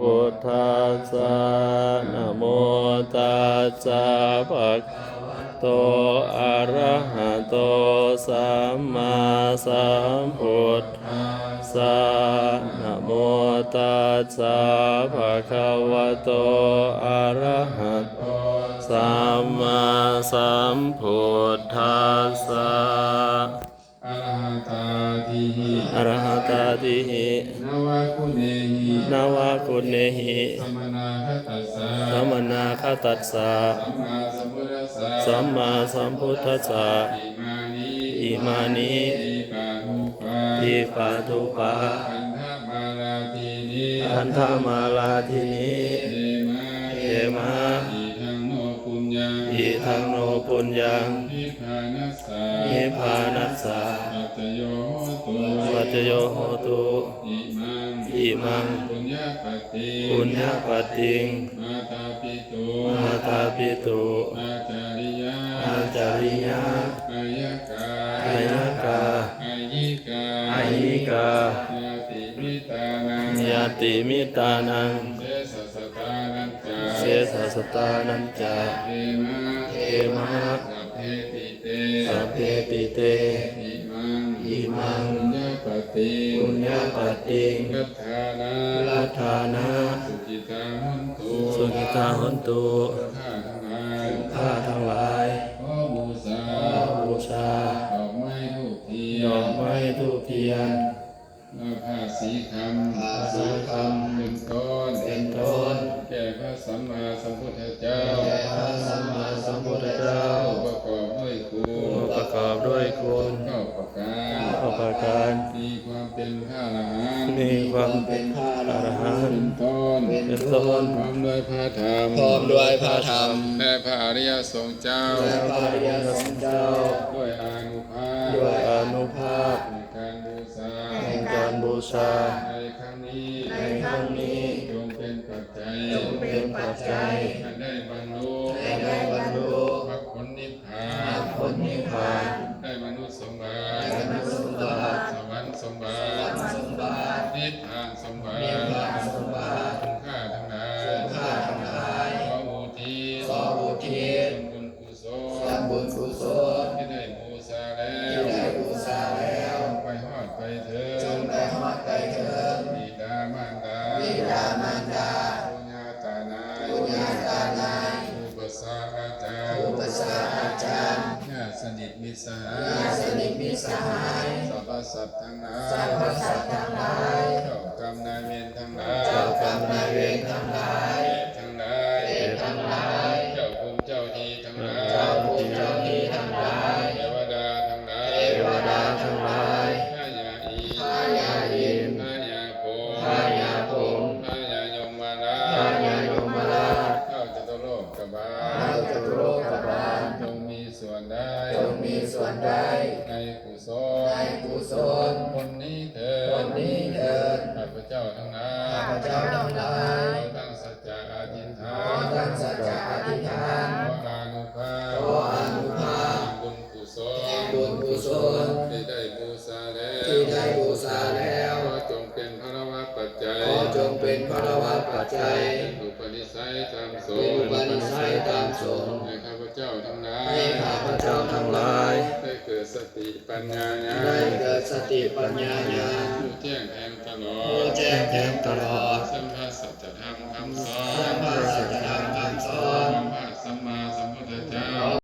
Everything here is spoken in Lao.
พุทธัสสะ นะโมตัสสะ ภะคะวะโต อะระหะโต สัมมาสัมพุทธัสสะ นะโมตัสสะ ภะคะวะโต อะระหะโต สัมมาสัมพุทธัสสะ อะລະຫະຕາທິ ອະລະຫະຕາທິ ນະວະກຸເນຫິ ນະວະກຸເນຫິ ສະມະນາຄະຕັດສະ ສະມະນາຄະຕັດສະ ສຳມາສຳພຸດທັດສະ ສຳມາສຳພຸດທັດສະ ອິມານິ ອິມານິ ເອກາທູປາ ເອກາທູປາ ຄັນທະມາລາທີນີ ຄັນທະມາລາທີນີ ເຂມາ ເຂມາ ອີທັງໂນປຸນຍັງ ອີທັງໂນປຸນຍັງ ນິບພານັດ ສະ ນິບພານັດສະ ປັດຈະໂຍໂຫຕຸ ປັດຈະໂຍໂຫຕຸ ອິມັງ ອິມັງ ປຸນຍະປັດຕິງ ປຸນຍະປັດຕິງ ມາຕາປິຕຸ ມາຕາປິຕຸ ອາຈາລິຍາ ອາຈາລິຍາ ກາຍະກາ ກາຍະກາ ກາຍິກາ ກາຍິກາ ຍາຕິມິດຕານັງ ຍາຕິມິດຕານັງ ເສສະສະຕານັນຈະ ເສສະສະຕານັນຈະ ເຂມາ ເຂມາ ສັບເພປິເຕ ສັບເພປິເຕ ອິມັງ ອິມັງ ປຸນຍະປັດຕິງ ປຸນຍະປັດຕິງ ລັດຖານາ ລັດຖານາ ສຸກິຕາໂຫນຕຸ ສຸກິຕາໂຫນຕຸ ຜູ້ຂ້າທັງຫຼາຍ ຜູ້ຂ້າທັງຫຼາຍ ຂໍບູຊາ ຂໍບູຊາ ດອກໄມ້ທູບທຽນ ດອກໄມ້ທູບທຽນ ແລະ ຜ້າສີຄຳ ຜ້າສີຄຳ ເປັນຕົ້ນ ເປັນຕົ້ນ ແກ່ພະສຳມາສຳພຸດທະເຈົ້າ ແກ່ພະສຳມາສຳພຸດທະເຈົ້າ ປະກອບດ້ວຍຄຸນ ປະກອບດ້ວຍຄຸນ ເກົ້າປະການ ເກົ້າປະການ ມີຄວາມເປັນພະອະລະຫັນ ມີຄວາມເປັນພະອະລະຫັນ ເປັນຕົ້ນ ເປັນຕົ້ນ ພ້ອມດ້ວຍພະທຳ ພ້ອມດ້ວຍພະທຳ ແລະ ພະອະລິຍະສົງເຈົ້າ ແລະ ພະອະລິຍະສົງເຈົ້າ ດ້ວຍອານຸພາບ ດ້ວຍອານຸພາບ ແຫ່ງການບູຊາ ແຫ່ງການບູຊາ ໃນຄັ້ງນີ້ ໃນຄັ້ງນີ້ ຈົ່ງເປັນປັດໄຈ ຈົ່ງເປັນປັດໄຈ ໃຫ້ໄດ້ບັນລຸ ໃຫ້ໄດ້ບັນລຸ ມັກຜົນນິບພານ ມັກຜົນນິບພານ ໄດ້ມະນຸດສົມບັດ ໄດ້ມະນຸດສົມບັດ ສະຫວັນສົມບັດ ສະຫວັນສົມບັດ ນິບພານສົມບັດ ນິບພານສົມບັດ ຜູ້ຂ້າທັງຫຼາຍ ຜູ້ຂ້າທັງຫຼາຍ ຂໍອຸທິດ ຂໍອຸທິດ ສ່ວນບຸນ ກຸສົນ ສ່ວນບຸນກຸສົນ ທີ່ໄດ້ບູຊາແລ້ວ ທີ່ໄດ້ບູຊາແລ້ວ ຈົ່ງໄປຮອດໄປເຖິງ ຈົ່ງໄປຮອດໄປເຖິງ ບິດາມານດາ ບິດາມານດາ ປູ່ຍ່າຕານາຍ ປູ່ຍ່າຕານາຍ ປູ່ປະຊາອາຈານ ປູ່ປະຊາອາຈານ ຍາດສະໜິດມິດສະຫາຍ ຍາດສະໜິດມິດສະຫາຍ ສັບພະສັດທັງຫຼາຍ ສັບພະສັດທັງຫຼາຍ ເຈົ້າກຳນາຍເວນທັງຫຼາຍ ເຈົ້າກຳນາຍເວນທັງຫຼາຍ ເປດທັງຫຼາຍ ເປດທັງຫຼາຍ ເຈົ້າພູມເຈົ້າທີ່ ທັງຫຼາຍ ເຈົ້າພູມເຈົ້າທີ່ທັງຫຼາຍ ເທວະດາທັງຫຼາຍ ເທວະດາທັງຫຼາຍ ພະຍາອິນ ພະຍາອິນ ພະຍາພົມ ພະຍາພົມ ພະຍາຍົມມະລາດ ພະຍາຍົມມະລາດ ທ້າວຈະຕຸໂລກະບານ ທ້າວຈະຕຸໂລກະບານ ຈົ່ງມີສ່ວນໄດ້ ຈົ່ງມີສ່ວນໄດ້ ໃນກຸສົນ ໃນກຸສົນ ຜົນນີ້ເທີ້ນ ຜົນນີ້ເທີ້ນ ຂ້າພະເຈົ້າທັງຫຼາຍ ຂ້າພະເຈົ້າທັງຫຼາຍ ຂໍຕັ້ງສັດຈະອະທິຖານ ຂໍຕັ້ງສັດຈະອະທິຖານ ຂໍອານຸພາບ ຂໍອານຸພາບ ແຫ່ງບຸນ ກຸສົນ ແຫ່ງບຸນກຸສົນ ທີ່ໄດ້ບູຊາແລ້ວ ທີ່ໄດ້ບູຊາແລ້ວ ຂໍຈົ່ງເປັນພະລະວະປັດໄຈ ຂໍຈົ່ງເປັນພະລະວະປັດໄຈ ເປັນອຸປະນິໄສຕາມສົມ ເປັນອຸປະນິໄສຕາມສົມ ໃຫ້ຂ້າພະເຈົ້າທັງຫຼາຍ ໃຫ້ຂ້າພະເຈົ້າທັງຫຼາຍ ໄດ້ເກີດສະຕິປັນຍາຍານ ໄດ້ເກີດສະຕິປັນຍາຍານ ຮູ້ແຈ້ງແທງຕະຫຼອດ ຮູ້ແຈ້ງແທງຕະຫຼອດ ສັບພະສັດຈະທຳຄຳສອນ